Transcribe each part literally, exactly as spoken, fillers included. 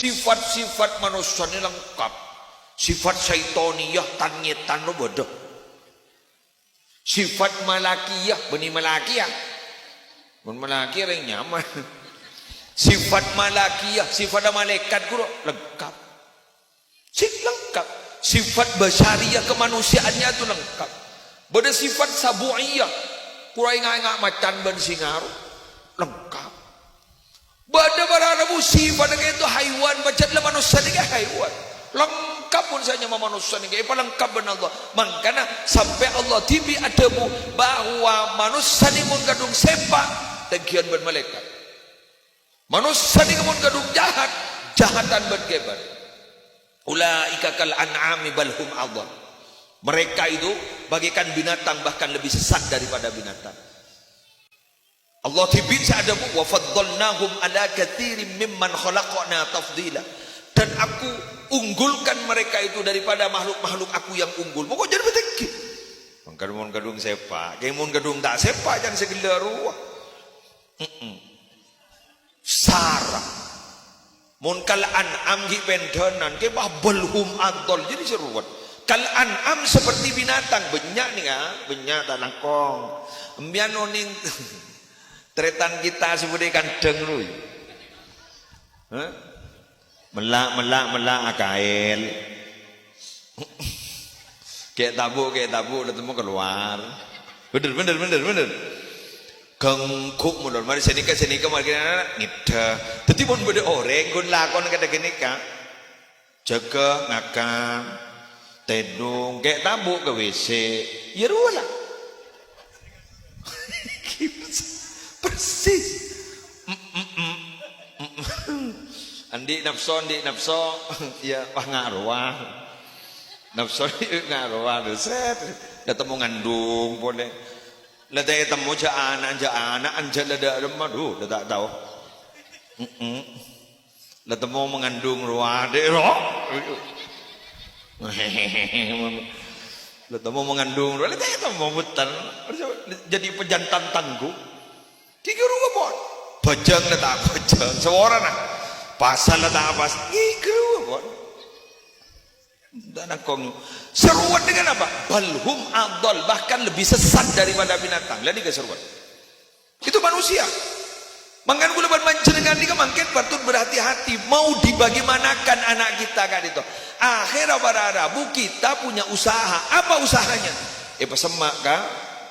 Sifat-sifat manossa nè lengkap. Sifat syaitoniyah, tan-ngètan lo bâdâ. Sifat malakiyah, bânnè malakiyah. Mon malakiyah rèng nyaman. Sifat malakiyah, sifat malaikat ghuru lengkap. Sè lengkap. Sifat basyariyah kemanusiaannya itu lengkap. Bâdâ sifat sabu'iyah. Ghuru ènga'-ènga' macan bân singa ro. Lengkap. Bâdâ para rabu sifat ka'dinto haiwan, pajhât la manossa nèka haiwan. Lengkap mon sè nyama manossa nèka, èpalengkap bân Allah. Mangkana sampè' Allah dhibi' adhâbu bahwa manossa nè mon kadhung sèpa', tènggiyân bân malaèkat. Manossa nè mon kadhung jahat, jahatan bân ghâbây. "Ulaika kal an'ami bal hum adhal." Mereka itu bagaikan binatang, bahkan lebih sesat daripada binatang. Allah dhibi' sè adhâbu, "Wa faddalnahum ala katsirin mimman khalaqna tafdila." Dan Aku unggulkan mereka itu daripada makhluk-makhluk Aku yang unggul. Pokok jhâ' patèngghi. Mangkana mon kadhung sèpa', kèng mon kadhung ta' sèpa', jhâ' sè ghellâ' rowa. Mm-mm. Sara. Mon kal an'am ghi' pendhânan, kèng bâh bal hum adhal, jadi seruwet. Kal an'am seperti binatang, bânnya' nèka, bânnya' ta' langkong. Empèyan onèng tarètan kita sè bâdâ è kandhâng rowa. Hah? Mella', mella', mella', akaèl. Kè' tabu', kè' tabu', la temmo kalowar. Bhender, bhender, bhender, bhender. Ganggu molor. Marè sè nèka, sè nèka, marè kènè' ngèdhâ. Dhâddhi mon bâdâ orèng ghun lakon kadhâ' ghânèka. Jâgâ, ngakan, tèdung, kè' tabu' ka W C. Iyâ rowa la. Persis. Mm, mm, mm. Mm, mm. Andi' nafso, andi' nafso. Iyâ, wah, nga' rowa. Nafso nga' rowa, sèt. La temmo ngandung polè. La ta' ètemmo jhâ' ana', jhâ' ana', anjhâ' la dâ' remma, dhu, la ta' tao. Mm-mm. La temmo mengandung rowa, dhi' ro. La temmo mengandung rowa, la ta' ètemmo bhunten. Jadi pejantan tangguh. Ghi' ghâruwa pon. Bhâjâng la ta' bhâjâng, saworana. Pasal la ta' pas, ghi' ghâruwa pon. Ndak nangkong. Seruwet dengan apa? Bal hum adhal, bahkan lebih sesat daripada binatang. La nèka seruwet. Itu manusia. Mangkana kaulâ bân panjhennengngan nèka mangkèn patut berhati-hati. Mau dibagaimanakan anak kita ka'dinto. Akhirnya para rabu kita punya usaha. Apa usahanya? Èpasemma' ka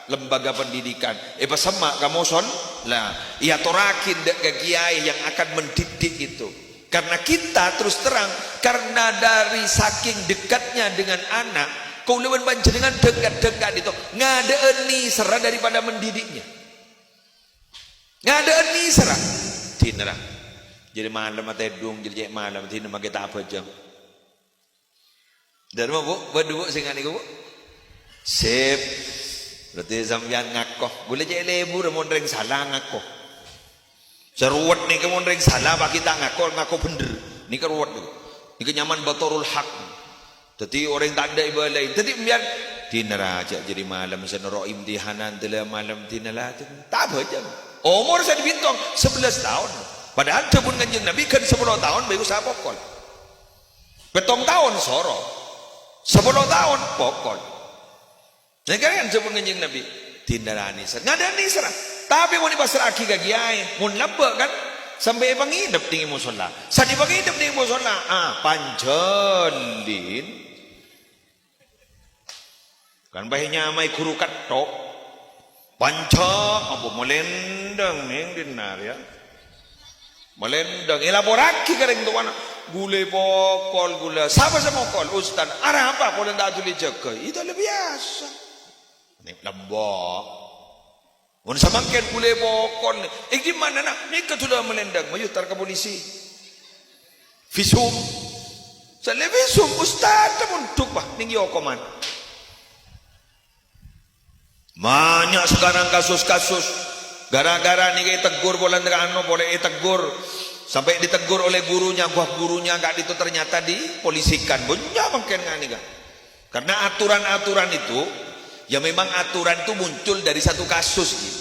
lembaga pendidikan. Èpasemma' ka mosolla. Èyatorraghi dâ' ka kiai yang akan mendidik itu. Karena kita terus terang, karena dari saking dekatnya dengan anak, kaulâ bân panjhennengngan dhâng-kadhâng ka'dinto ngadâ'ân nèserra daripada mendidiknya. Ngadâ'ân nèserra. Dinna ra. Jârèya malem atèdung, jârèya cè' malem, dinna mangkè ta' abhâjâng. Dârma, Bu'? Bâdâ, Bu', sè nga' nèko, Bu'? Sip. Berarti sampèyan ngako. Ghulâ cè' lebur mon rèng sala ngako. Seruwet nèka mon rèng sala, pas ghi' ta' ngako, ngako bhender. Nèka ruwet nèko. Nèka nyaman batorul haq. Dhâddhi orèng ta' endâ' èbâlâi. Dhâddhi empèyan, "Dinna ra jâ' jârèya malem sè noro' imtihanan, dâlâ malem dinna la." Ta' abhâjâng. Omor sè dibintong sabellâs taon. Padahal dhâbuna Kanjeng Nabi kan sapolo taon bhâi usaha pokol. Pèttong taon soro. Sapolo taon pokol. Nah, kan dhâbuna Kanjeng Nabi, "Dinna ra nèser." Ngadâ'ân nèserra. Tapè mon èpassra'aghi ka kiai, mon labbâ' kan, sampè' èpangèdhep nèng mosolla. Saat èpangèdhep nèng mosolla, ah, panjhâlin. Kan bhâi nyamaè ghuru ketthok. Panjhâ, apa malèndâng nèng dinna rèya. Malèndâng, èlaporraghi ka rèng towana. "Ghulâ pokol, ghulâ." "Sapa sè mokol?" "Ustad." "Arapa polana ta' dhuli jâgâ?" "Itu luar biasa." Nèng lambâ'. Mon samangkèn ghulâ pokol, "È dimma, na'?" "Nèka dhuli malèndâng." "Mayu tar ka polisi." Visum. Sè la visum, ustad mondhuk, wah, nèng yokoman. Banyak sekarang kasus-kasus. Gara-gara nèka ètegghur polana anu polè ètegghur. Sampai ditegur oleh gurunya, wah, gurunya ka'dinto ternyata dipolisikan. Bânnya' mangkèn nga' nèka. Karena aturan-aturan itu, ya memang aturan itu muncul dari satu kasus gitu.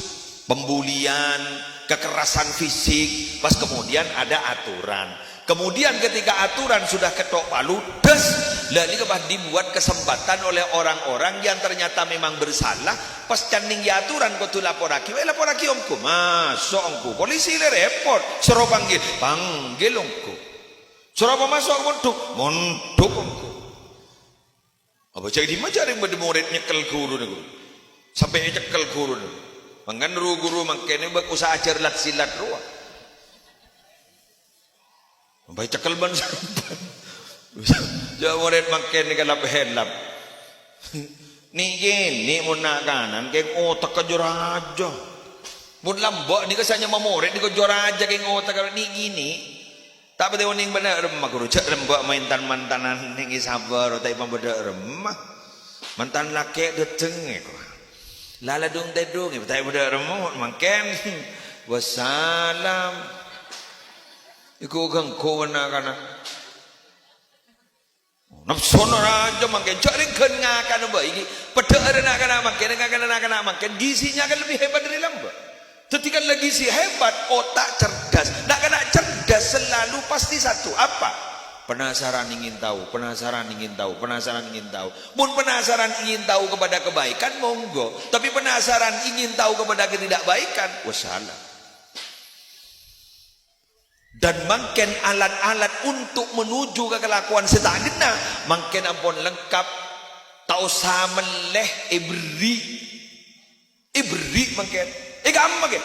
Pembulian, kekerasan fisik, pas kemudian ada aturan. Kemudian ketika aturan sudah ketthok palu, des, la nèka pas dibuat kesempatan oleh orang-orang yang ternyata memang bersalah, pas can nèng aturan kodhu laporraghi, wè laporraghi ongghu, maso' ongghu, polisi la repot, soro panggil, panggil ongghu. Soro apa maso' mondhuk, mondhuk ongghu. Apa jhâ' dimma jhâ' rèng bâdâ morèd nyèkkel ghuru nèko. Sampè' ècèkkel ghuru nèko. Mangkana ru-ghuru mangkèn bâk usaha ajhâr lat-silat rowa. Sampè' ècèkkel bân sampèyan. Jhâ' morèd mangkèn kalap-helap. Nèkè, nè' mon na'-kana' kèng otakka jâ rajâ. Mon lambâ' nèka sè nyama morèd nèka jâ rajâ kèng otakka nèkè nè'. Ta' patè onèng bâdâ remma, ghuru. Jhâ' lambâ' maèntan-mantanan nèng è sabâ, ta' èpabâdâ remma. Mantan lakè' dâteng, èko. Lala dung-tèdung, ta' èpabâdâ remma, mangkèn. Wassalam. Èko ganggu na'-kana'. Napsona rajâ mangkèn, jhâ' rèng ghân ngakana bhâi, ghi. Padâ'ârâ na'-kana' mangkèn, ngakana na'-kana' mangkèn, gizinya kan lebih hebat dari lambâ'. Dhâddhi kan la gizi hebat, otak cerdas. Na'-kana' cerdas selalu pasti satu, apa? Penasaran, ingin tahu, penasaran, ingin tahu, penasaran, ingin tahu. Mon penasaran ingin tahu kepada kebaikan, monggo. Tapi penasaran ingin tahu kepada ketidakbaikan, wassalam. Dan mangkèn alat-alat untuk menuju ka kalakowan sè ta' ghenna, mangkèn ampon lengkap, ta' osa mellè, èberri'. Èberri' mangkèn. È kamma kè?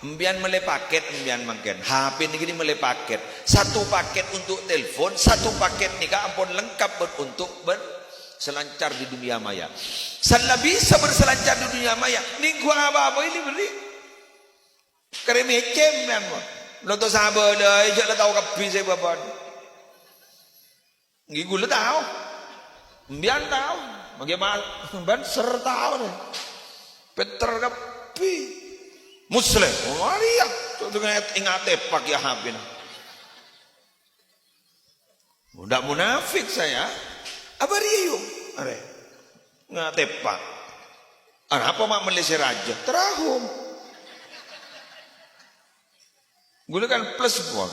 Empèyan mellè paket, empèyan mangkèn. H P nèkè nè mellè paket. Satu paket untuk telepon, satu paket nèka ampon lengkap bân untuk bân selancar di dunia maya. San la bisa berselancar di dunia maya, nèngghu apa-apa ini berri'. Karè mècè empèyan, mon. Lo to sabâlâi, jhâ' la tao kabbhi sè bâbâna. Ngghi, ghulâ tao. Empèyan tao. Mangkè ma-, bân ser tao, nè. Pènter kabbhi. Muslim. Oh, arèya. Cok dengan ingat tepak ya habin. Ndak munafik saya. Apa riyu? Arè. Ngatepa. Arapa ma' mellè sè rajâ? Terahum. Ghulâ kan plus pon.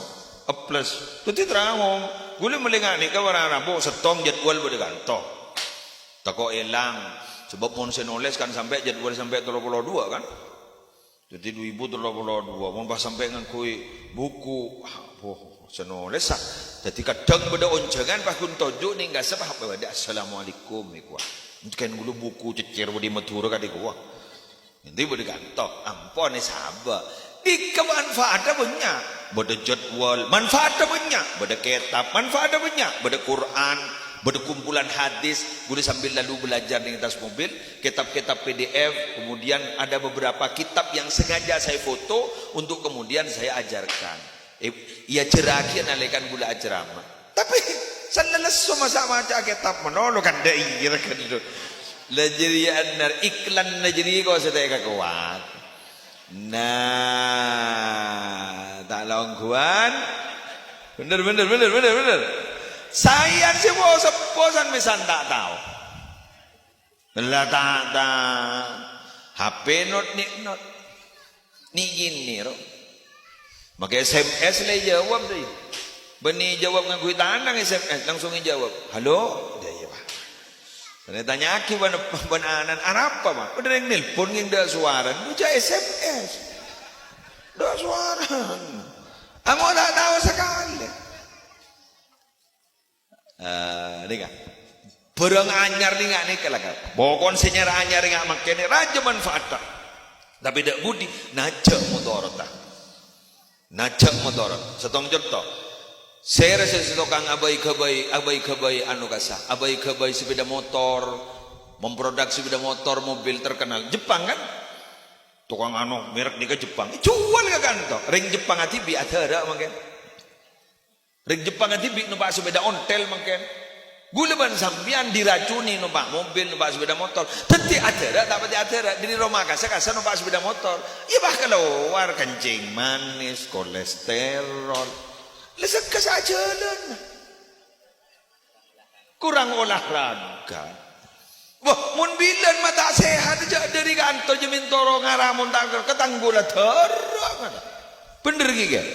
A plus. Dhâddhi terahum. Ghulâ mellè nga' nèka warna rabu settong jadwal bâdâ kanto. Tako' èlang. Sebab mon sè nolès kan sampè' jadwal sampè' tello polo duwâ' kan. Dhâddhi du èbu tello polo duwâ', mon pas sampè' ngangghuy buku, ah, boh, sè nolès, ah. Dhâddhi kadhâng bâdâ onjhângan pas ghun toju' nèng kasèp, ah, bâdâ, "Assalamualaikum," èkowa. Kèng ghulâ buku cècèr bâdâ è Madhurâ kadhi kowa. Èngghi bâdâ kanto, ampon èsabâ. Nèka manfaatnya bânnya'. Bâdâ jadwal, manfaatnya bânnya'. Bâdâ kètab, manfaatnya bânnya'. Bâdâ Qur'an, bâdâ kumpulan hadis, ghulâ sambil lalu belajar nèng attas mobil. Kitab-kitab P D F, kemudian ada beberapa kitab yang sengaja saya foto untuk kemudian saya ajarkan. Eh, èajhârraghi nalèkana ghulâ acerama. Tapè, sallalesso masa' maca kitab manono kan dâ' iyâ kan. La jârèya ennar iklanna jârèya kok sè ta' èkakowat. Nah, ta' la ongghuwân. Bener, bener, bener, bener, bener. Saèyan sè po-, seppo san mèsan ta' tao. La ta', ta'. H P not, nik, not. Nik, gini, ro. Makè S M S la èjâwâb, dâ. Bânnè èjâwâb ngangghuy tanang S M S, langsung èjâwâb. "Halo?" Dâ, iyâ, Pak. Bânnè tanya'aghi bân, bân anan, "Arapa, Pak?" Bâdâ rèng nelpon ngèng dâ' sowarana. Bâca S M S. Dâ' sowarana. Ammo ta' tao sakalè. Eh, nèka. Bârâng anyar nèka, nèka la, Kak. Pokon sè nyar anyar nèka mangkèn rajâ manfaatta. Tapè dâ' budi, najjhâ' motorta. Najjhâ' motor. Sèttong conto. Sèrè sè, sè tokang abai-ghabai, abai-ghabai anu kasa, abai-ghabai sepeda motor, memproduk sepeda motor, mobil terkenal. Jepang, kan? Tokang anu, merek nèka Jepang. Èjhuwâl ka kanto. Rèng Jepang dhibi' adhârâ' mangkèn. Rèng Jepang dhibi' nompa' sepeda ontel mangkèn. Ghulâ bân sampèyan diracuni nompa' mobil, nompa' sepeda motor. Dhâddhi adhârâ' ta' patè adhârâ', dhâri roma kasa-kasa nompa' sepeda motor. Iyâ, pas kalowar kencing manis, kolesterol. La sè kasa ajhâlân. Kurang olahraga. Wah, mon bilân ma' ta' sehat, jhâ' dhâri kanto jhâ' mèntoro ngara mon ta' katangghulat dârâ, kan? Bhender ghi, kan?